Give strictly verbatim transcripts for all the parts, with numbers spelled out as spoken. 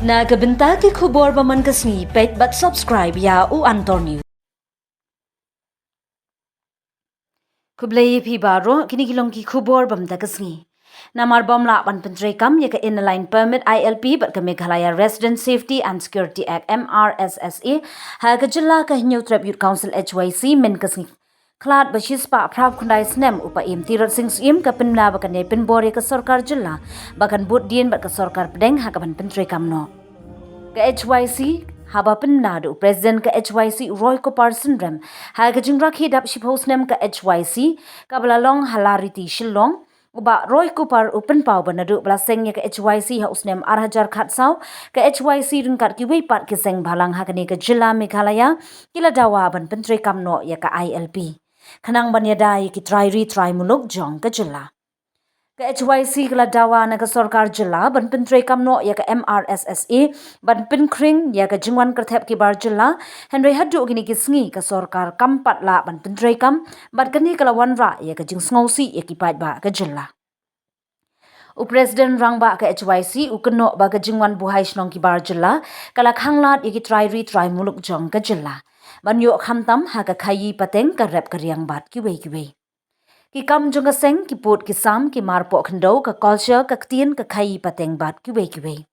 Na ka bynta ki khubor ba man ka sngi, peit bad subscribe ïa U Antor News. Khublei ïa phi baroh, kine ki long ki khubor ba mynta ka sngi. Namar bym lah ban pyntreikam ïa ka Inner Line Permit, I L P, bad ka Meghalaya Resident Safety and Security Act, M R S S A, ha ka jylla, ka Hynñiewtrep Youth Council, H Y C, mynta ka sngi Khlad ba shispah phra phew khyndai snem, u Paiem Tirot Sing Syiem, ka pynbna ba kan ïai pynbor ïa ka sorkar jylla ba kan bud dien bad ka sorkar pdeng ha kaban pyntreikam noh. Ka H Y C, haba pynbna da u President ka H Y C, u Roy Kupar Synrem, ha ka jingrakhe dap shiphew snem ka H Y C kaba la long ha Lariti, Shillong, u Bah Roy Kupar u pynpaw ba naduh ba la seng ïa ka H Y C ha u snem ar hajar khatsaw, ka H Y C ryngkat kiwei pat ki seng bhalang ha kane ka jylla Meghalaya ki la dawa ban pyntreikam noh ïa ka I L P, khnang ban ïada ïa ki trai ri trai muluk jong ka jylla. Ka H Y C ka la dawa na ka sorkar jylla ban pyntreikam noh ïa ka M R S S A, ban pynkhring ïa ka jingwan kyrthep ki bar jylla, hynrei haduh kine ki sngi ka sorkar kam pat lah ban pyntreikam, bad kane ka la wanrah ïa ka jingsngewsih ïa ki paidbah ka jylla. U President Rangbah ka H Y C u kynnoh ba ka jingwan buhai shnong ki bar jylla ka la khanglad ïa ki trai ri trai muluk jong ka jylla, ban ïoh khamtam ha ka khaïi pateng, ka rep ka riang bad kiwei kiwei. Ki kam jong ka seng, ki pud ki sam, ki mar pohkhyndew, ka culture, ka ktien, ka khaïi pateng bad kiwei kiwei.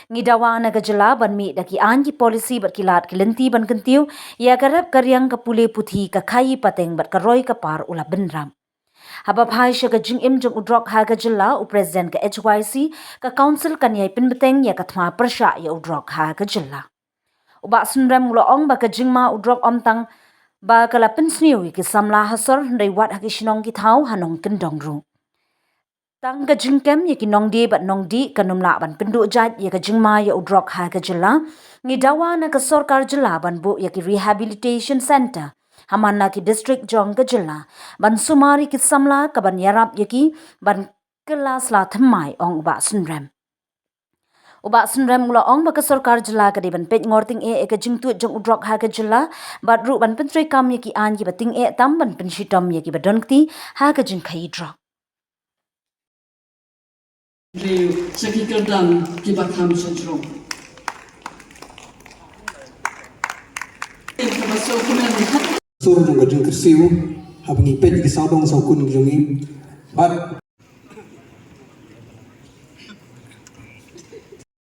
Ngi dawa na ka jylla ban mih da ki aiñ, ki policy bad ki lad ki lynti ban kyntiew ïa ka rep ka riang, ka pule puthi, ka khaïi pateng bad ka roi ka par u la bynrap. Haba phai sha ka jingim jong u drok ha ka jylla, u President ka H Y C, ka Council kan ïai pynbteng ïa ka thma pyrshah ïa u drok ha ka jylla. U Bah Synrem u la ong ba ka jingma u drok ym tang ba ka la pynsniew ïa ki samla ha sor, hynrei wat ha ki shnong ki thaw ha nongkyndong ruh. Tang ka jingkem ïa ki nongdie bad nongdih kan ym lah ban pynduh jait ïa ka jingma ïa u drok ha ka jylla. Ngi dawa na ka sorkar jylla ban buh ïa ki rehabilitation center ha man la ki district jong ka jylla, ban sumar ïa ki samla kaban ïarap ïa ki ban kylla sla thymmai, ong u Bah Synrem. U Bah Synrem u la ong ba ka sorkar jylla ka dei ban peit ngor tyngeh ïa ka jingtuid jong u drok ha ka jylla, bad ruh ban pyntreikam ïa ki aiñ kiba tyngeh tam ban pynshitom ïa kiba don kti ha ka jingkhaïi drok. Riew sha ki kyrdan kiba kham shnong. Sur jong ka jingkyrsiew, haba ngi peit ki sawdong sawkun jong ngi. Bad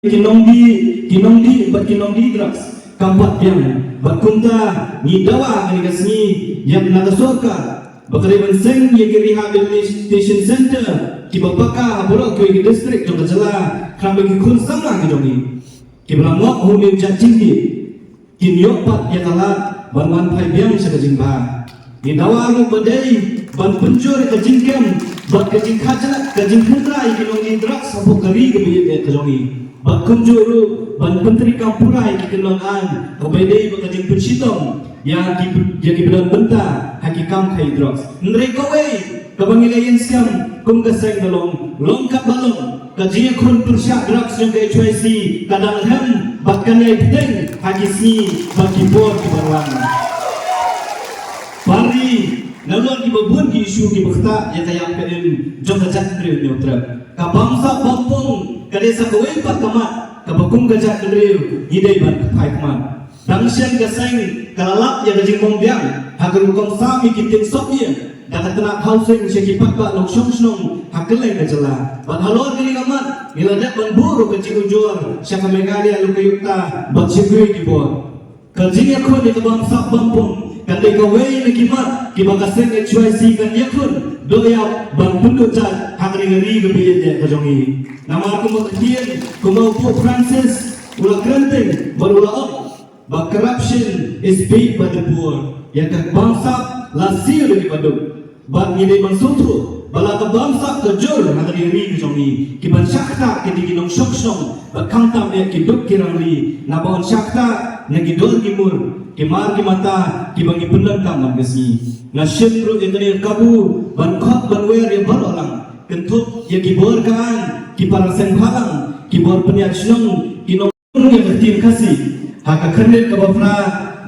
ki nongdie, ki nongdie, bad ki nongdie drugs kam pat biang. Bad kumta ngi dawa ha kane ka sngi ïa na ka sorkar ba ka dei ban seng ïa ki rehabilitation center kiba paka ha baroh kawei ka district jong ka jylla, khnang ba ki khun samla ki jong ngi kiba la ngop ha une u jait jingdie kin ïoh pat ïa ka lad ban wan phai biang sha ka jingbha. Ngi dawa ruh ba dei ban pynjur ïa ka jingkem bad ka jingkhajiak, ka jingkhynra ïa ki nongdie drugs hapoh ka ri kaba ïeit ka jong ngi. Bad kumjuh ruh ban pyntreikam pura ïa ki kyndon aiñ kaba dei bad ka jingpynshitom ïa ki, ïa kiba don bynta ha ki kam khaïi drugs. Hynrei kawei kaba ngi la ïeng skhem kum ka seng ka long, long kaba long, ka jingïakhun pyrshah drugs jong ka H Y C ka dang hem bad kan ïai bteng ha ki sngi bad ki por kiban wan. Parri, nalor kiba bun ki issue kiba ktah ïa ka ïap ka im jong ka jaitbynriew Hynñiewtrep, ka bamsap bampung ka dei sa kawei pat ka mat kaba kum ka jaitbynriew ngi dei ban kyrpad khmat. Tang shen ka seng ka la lap ïa ka jingbym biang ha ka rukom sam ïa ki tyngsop ïing da ka tnat housing sha ki paidbah nongshong shnong ha kylleng ka jylla. Bad halor kane ka mat ngi la dep ban buh ruh ka jingujor sha ka Meghalaya Lokayukta bad sha kiwei ki bor. Ka jingïakhun ïa ka bamsap bampung kan dei kawei na ki mat kiba ka seng H Y C kan ïakhun doh ïap ban pynduh jait ha kane ka ri kaba ïeit ka jong ngi. Namar kumba ka ktien, kumba u Pope Francis u la kren teng bad u la ong ba corruption is paid by the poor. Ïa ka bamsap la siew da kiba duk. Bad ngi dei ban sngewthuh ba la ka bamsap ka jur ha kane ka ri ka jong ngi. Kiban shah ktah ki dei ki nongshong shnong bad khamtam eh ki duk ki rangli, naba yn shah ktah na ki dor ki mur, ki mar ki mata kiba ngi pyndonkam man ka sngi. Nga shim ruh ïa kane ka kabu ban khot ban wer ïa baroh lang, kynthup ïa ki bor ka aiñ, ki para seng bhalang, ki bor pynïaid shnong, ki nong ïa ka ktien Khasi ha ka khyrnit kaba phra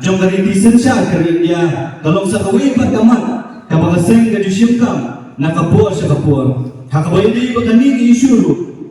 jong ka riti synshar ka ri India ka long sa kawei pat ka mat kaba ka seng ka ju shim kam na ka por sha ka por. Ha kaba ïadei bad kane ka issue ruh,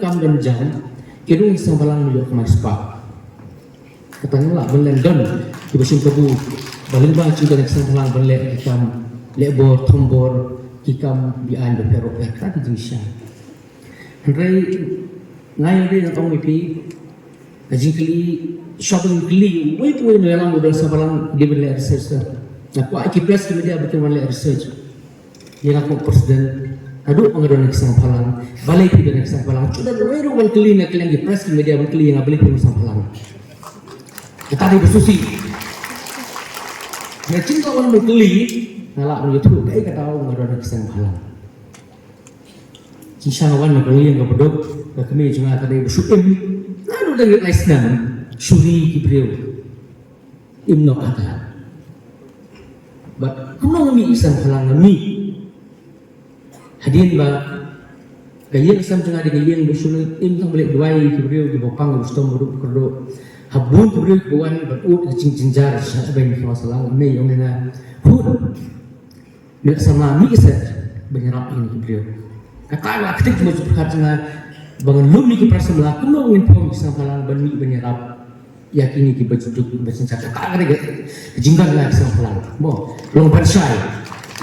kam don jam, ki rung sngewbha lang ïoh kmai spah. Kata nga lah ban len don kiba shim kabu ba lyngba jingdon ki sngewbha lang ban leh ki kam leh bor thom bor, ki kam bi aiñ ba pher ba pher, kata ki jingshisha. Hynrei nga ïa dei nga ong ïa phi ka jingkylli, shwa ban kylli wei pa wei na ïalam u dang sngewbha lang dei ban leh research. Nga kwah ki press ki media ba kin wan leh research. Ïa nga kum president Haduh ba nga don ha ki seng bhalang, balei phi don ha ki seng bhalang? Shu don wei ruh ban kylli na ka liang ki press, ki media ban kylli ïa nga balei phi don ha ki seng bhalang. Kata dei ba sngewsih. Nga jin ka wan ban kylli, nga lah ban ïathuh kaei kata ba nga don ha ki seng bhalang. Jingshisha nga wan na ka liang kaba duk, ka kmie jong nga ka dei ba shu im. Naduh dang rit lai snem, shu ri ki briew. Im noh kata. Bad kumno nga mih ha ki seng bhalang, nga mih. Hadien ba ka ïing ka sem jong nga dei ka ïing ba shu im tang ba leh duwai ïa ki briew kiba pang, kiba shitom, ba ruh ba kyrduh. Ha bun ki briew kiba wan ban ud ka jingjynjar sha beiñ ki nongshong sahlang, me ong ïa nga, "Hud, me la samla mih seh ban ïarap ïa kine ki briew." Kata ka la ktik jingmut jingpyrkhat jong nga ba ngan lum ïa ki para samla, kumno ngin phong ki seng bhalang ban mih ban ïarap ïa kine kiba ju duk ba jynjar. Kata ka dei ka jingdon jong ki seng bhalang. Mo, long ban shai.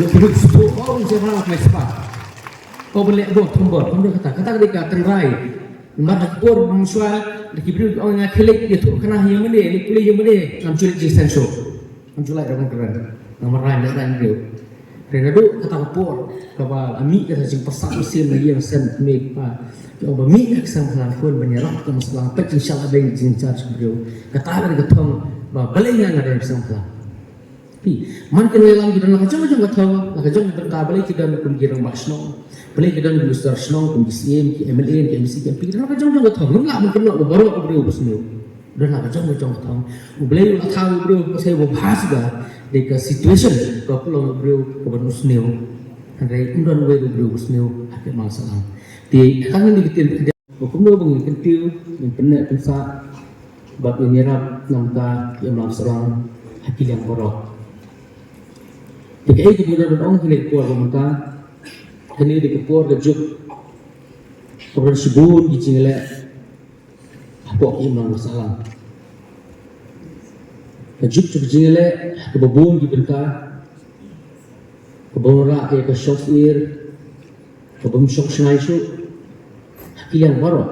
Ïoh ki duk shu, oh, seng bhalang, me spa. Oh, ban leh bor, thom bor, thom bor kata. Kata ka dei ka tynrai. Namar ha ki por mynshuwa, da ki briew ki ong ïa nga, khie leit ïathuh khana ha ïingmane, leit pule ïingmane, ngam ju leit jingseng shuh. Ngam ju lait ruh ban kren. Namar rang, rang briew. Hynrei naduh kata ka por kaba la mih kata jingpyrsad mynsiem na ïing sem kmie kpa, ki ong ba mih ha ki seng bhalang khun ban ïarap ïa ki nongshong sahlang, peit jingshah beiñ, jingjynjar jong ki briew. Kata ka dei ka thong ba balei nga, nga don ha ki seng bhalang. Phi, man ki nongïalam ki don la ka jong ka jong ka thong, la ka jong ka bynta, balei ki don kum ki rangbah shnong, balei ki don kum ki sordar shnong, kum ki C M, ki M L A, ki M C, ki M P, ki don la ka jong ka jong ka thong. Ngim lah ban kynnoh ba baroh ki briew ba sniew. Don la ka jong ka jong ka thong. U Blei u la thaw u briew ba sniew ba bha suda, dei ka situation ka pynlong u briew kaba sniew. Hynrei um don uwei u briew ba sniew ha ki imlang sahlang. Te ka ngan dei ka ktien ba kumno ba ngin kyntiew, ngin pynneh pynsah bad ngin ïarap na ka bynta ki imlang sahlang ha ki liang baroh. Te kaei kaba ngi donkam ban ong ha kane ka por ba mynta, kane ka dei ka por ka juk kaba don shibun ki jingïaleh hapoh ki imlang sahlang. Ka juk jong ka jingïaleh ha kaba bun ki bynta, kaba wanrah ïa ka shong syier, kaba ym shong shngaiñ shuh ha ki liang baroh,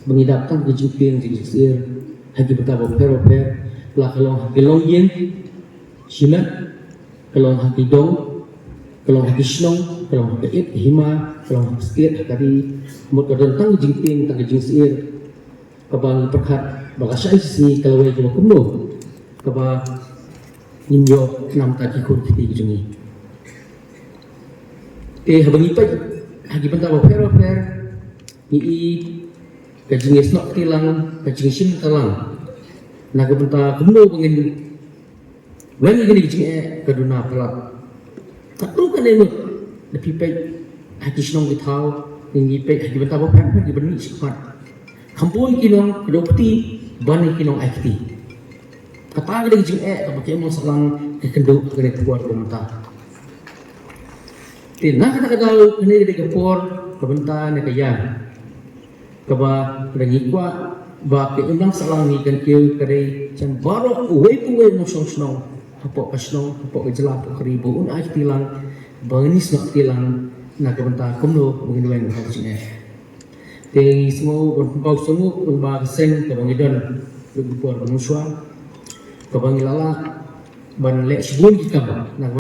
ba ngi dap tang ka jingtieng jingsyier ha ki bynta bapher bapher, la ka long ha ki longïing shimet, ka long ha ki dong, ka long ha ki shnong, ka long ha ka it ka hima, ka long ha ka state ha ka ri, mut ka don tang ka jingtieng, tang ka jingsyier kaba ngi pyrkhat ba ka shah shisngi ka lawei kaba kumno kaba ngin ïoh na ka bynta ki khun ki kti ki jong ngi. Te haba ngi peit ha ki bynta bapher bapher, ngi i ka jingïasnoh kti lang, ka jingshim kti lang na ka bynta kumno ba ngin weng ïa kine ki jingeh ka duna palat. Katto katne ngut, da phi peit ha ki shnong ki thaw, ngi peit ha ki bynta bapher bapher kiban mih shakhmat. Kham poi ki nong kdew kti ban ïa ki nong ai kti. Kata ka dei ka jingeh kaba ki imlang sahlang ki kynduh ha kane ka por kaba mynta. Te na kata ka daw kane ka dei ka por kaba mynta ne ka ïa kaba da ngi kwah ba ka imlang sahlang ngi kan kiew ka dei jan baroh uwei pa uwei u nongshong shnong hapoh ka shnong, hapoh ka jylla, hapoh ka ri, ba un ai kti lang, ba ngin ïasnoh kti lang na ka bynta kumno ba ngin weng ha ka jingeh. Te ngi sngew ban pynpaw sngewbha ba ka seng kaba ngi don, ka por ba mynshuwa kaba ngi la lah ban leh shibun ki kam na ka